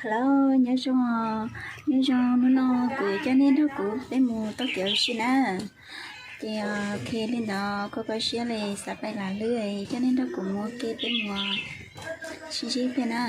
Hello, nyob zoo, nyob zoo, hnub no kuv coj nej nrog kuv peb mus taug kev ua si na. Ces, ok, li ntawd koj koj siab li xav pais lam lwb, coj nej nrog kuv mus ua ke peb mus sib ntsib thiab na.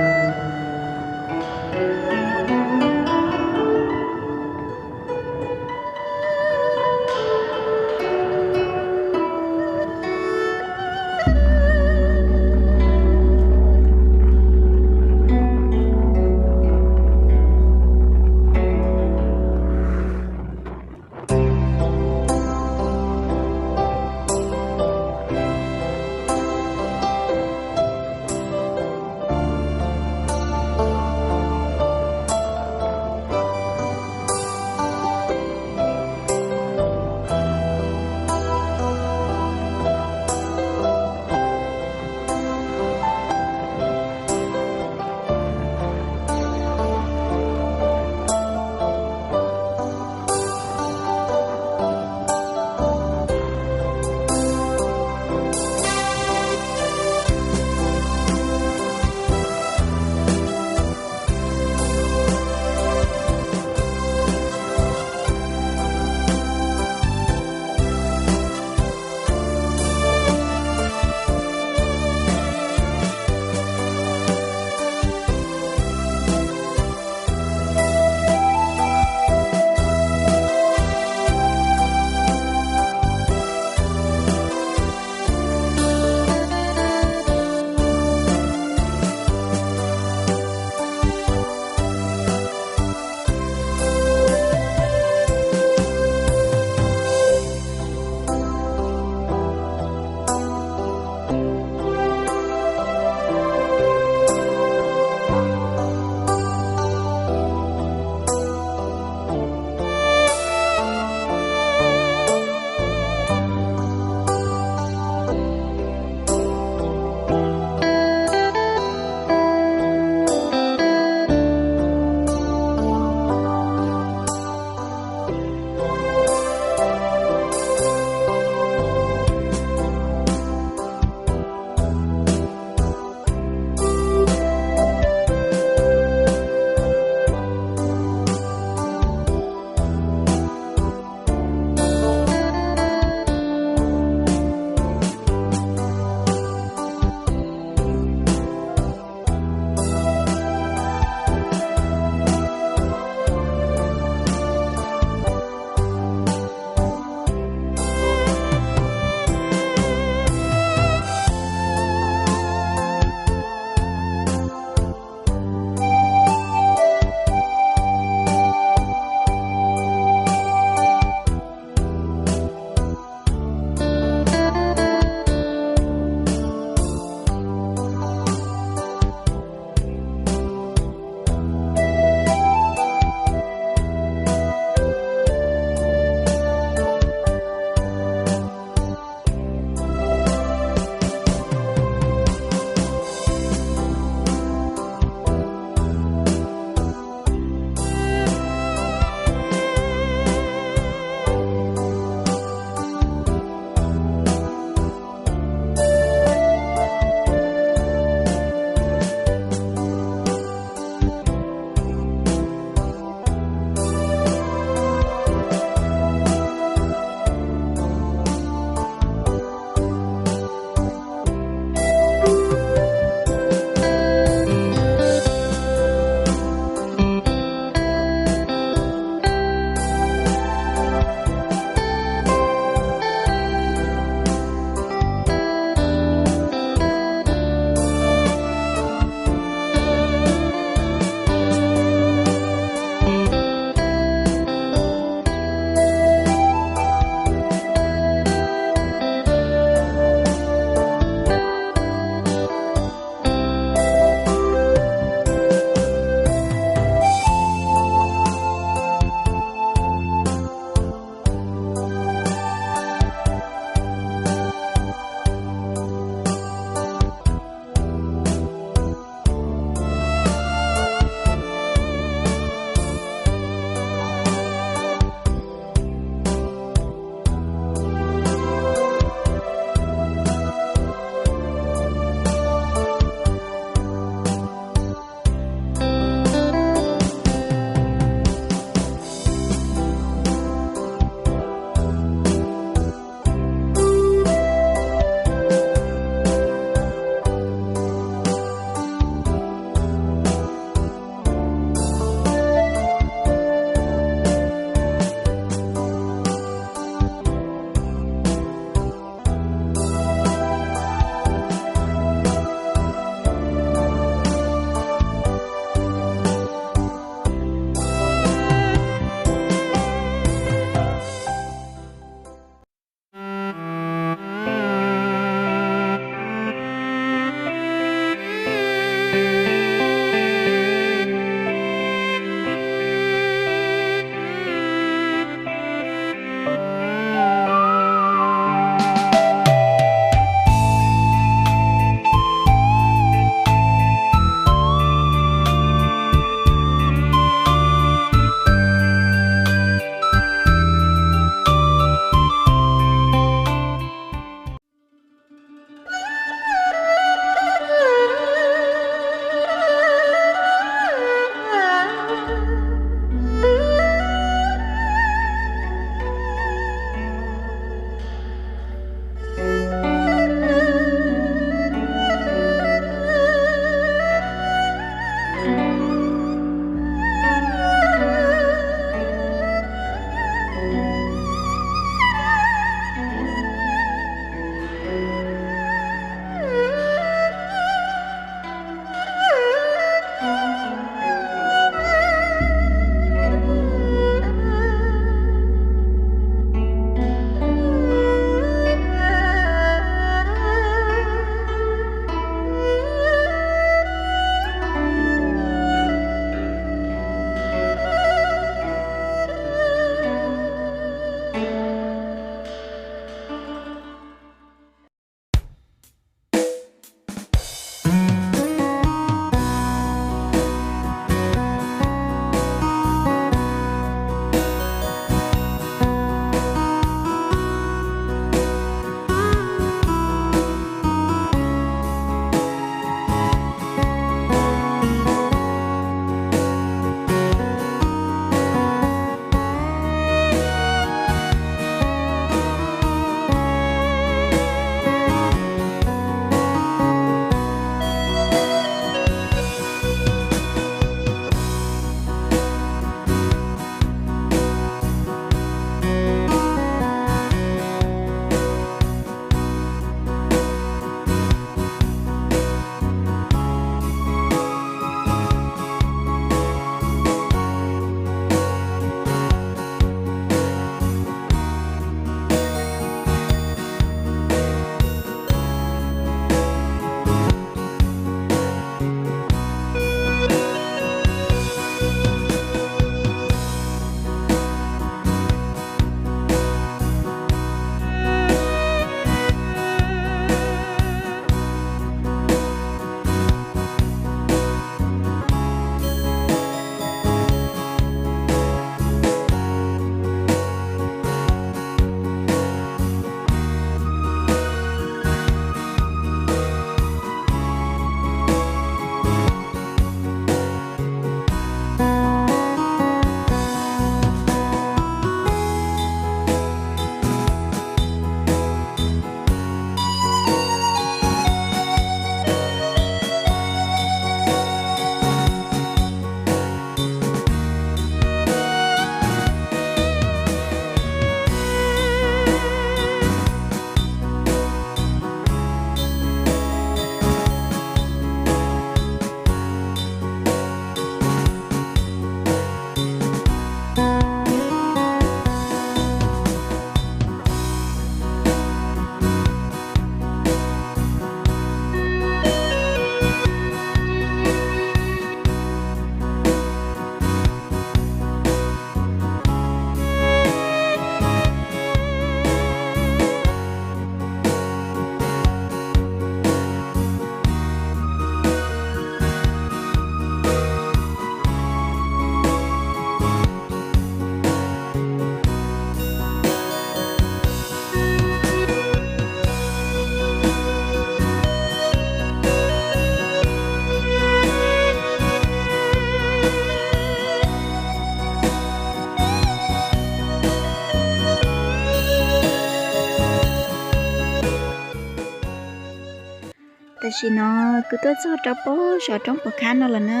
Tam sim no kuv tuaj txog rau pob zos roob puas khab no lawm na.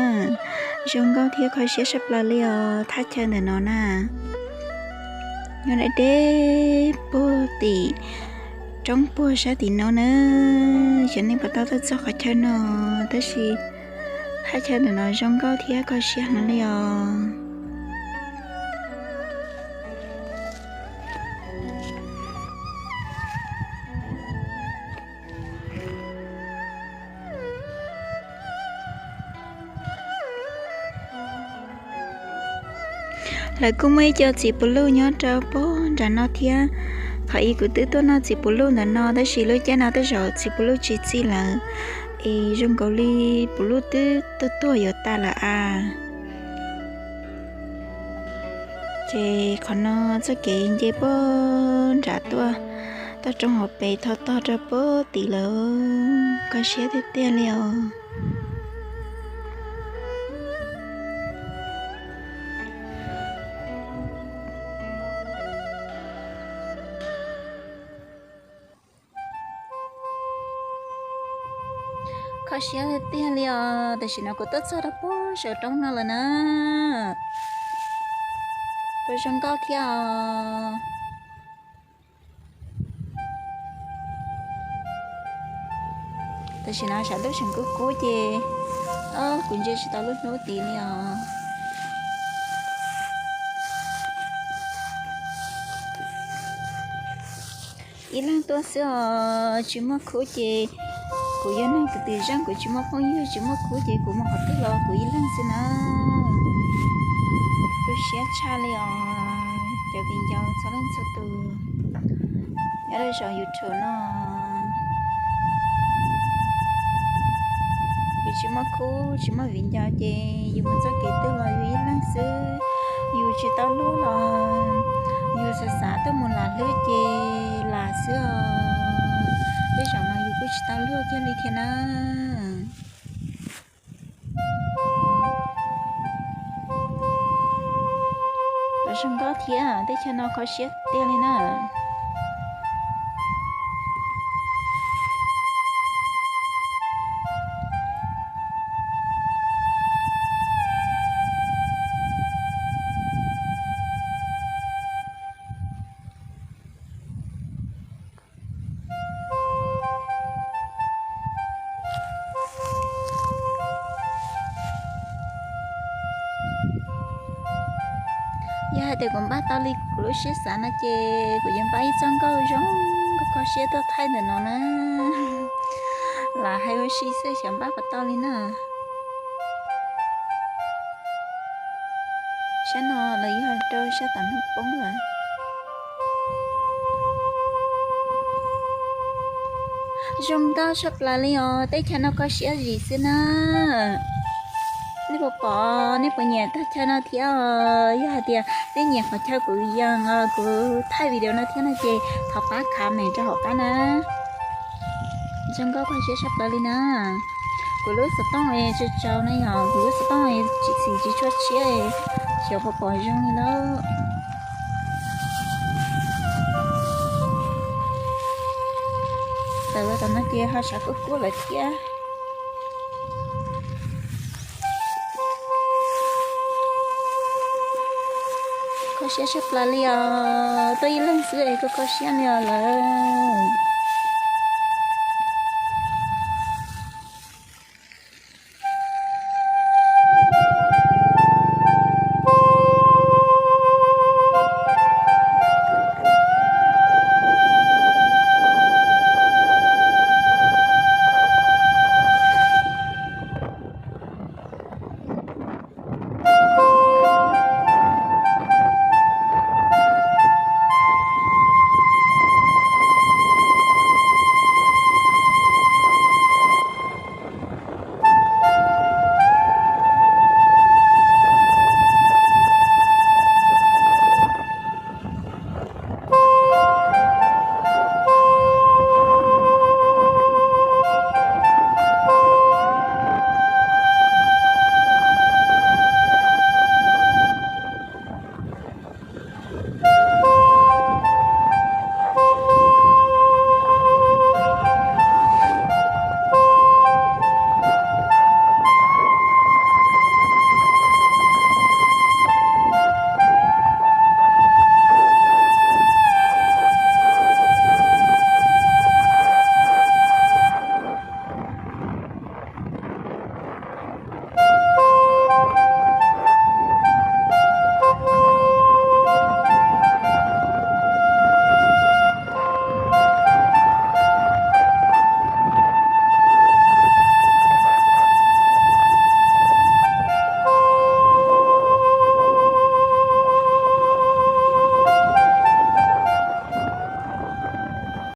Zoo nkauj thiab kho siab sab plaws li os thaj chaw ntawm no na. Nyob deb deb puag tim roob puag sab tim no na. Xyov nej puas tau tuaj txog qhov chaw no, tab sis thaj chaw ntawm no zoo nkauj thiab kho siab heev li os. Lawv kuj muaj ib co txiv puv luj nyob rau puag nram no thiab. Qhov ib kuv twb tuaj noj txiv puv luj ntawm no tab sis lub caij no tej zaum txiv puv luj tsis txi lawm, es zoo nkaus li puv luj twb tuag tuag yuav tas lawm a. Ces qhov no txoj kev nce puag nram tuaj, toj roob hauv pes tho tog rau puag tim lawm, kho siab tiag tiag li os. Kho siab tiag li os, tam sim no kuv tuaj txog rau puag saum roob no lawm na. Puas zoo nkauj thiab os. Tam sim no tshav ntuj tseem kub kub ces kuv ntsia tsis tau lub hnub tid li os. Ib leeg tuaj xwb os, tsis muaj khub ces kuv yog neeg tus twm zeej, kuv tsis muaj phooj ywg, tsis muaj khub ces kuv mus qhov twg los kuv ib leeg xwb na. Tu siab tshaj li os cov viv ncaus txhua leej txhua tus nyob rau saum YouTube no. Yus tsis muaj khub tsis muaj viv ncaus ces yus mus txoj kev twg los yus ib leeg xwb. Yus tsis tau luag los yus xav xav tuaj mus lam hlwb ces lam xwb os. Tej zaum mas yus kuj tsis tau luag kiag li thiab na. Zoo nkauj thiab, teb chaws no kho siab tiag li na. Yog hais tias kuv npaj tau li kuv lub siab xav no ces kuv yuav npaj ib txoj nkauj zoo nkauj kho siab tuaj thaij ntawm no na. Lam hais ua si xwb xyov npaj puas tau li na. Sab no los yog rau sab tom hnub poob lawm. Zoo nkauj tshaj plaws li os, teb chaws no kho siab zim xwb na. Nej puas pom, nej puas nyiam teb chaws no thiab? Yog hais tias nej nyiam qhov chaw kuv yees, kuv thaij video no thiab no ces thov pab comment rau hauv qab na. Zoo nkauj kho siab tshaj plaws li na. Kuv lub xov tooj es tsaus tsaus na yog, kuv lub xov tooj es tsis txim tsis tshua tshiab, xyov puas pom zoo li lauj. Tawm los tom no ces ho tshav kub kub lawm thiab. Kho siab tshaj plaws li os, tuaj ib leeg xwb es kuj kho siab li os lawm.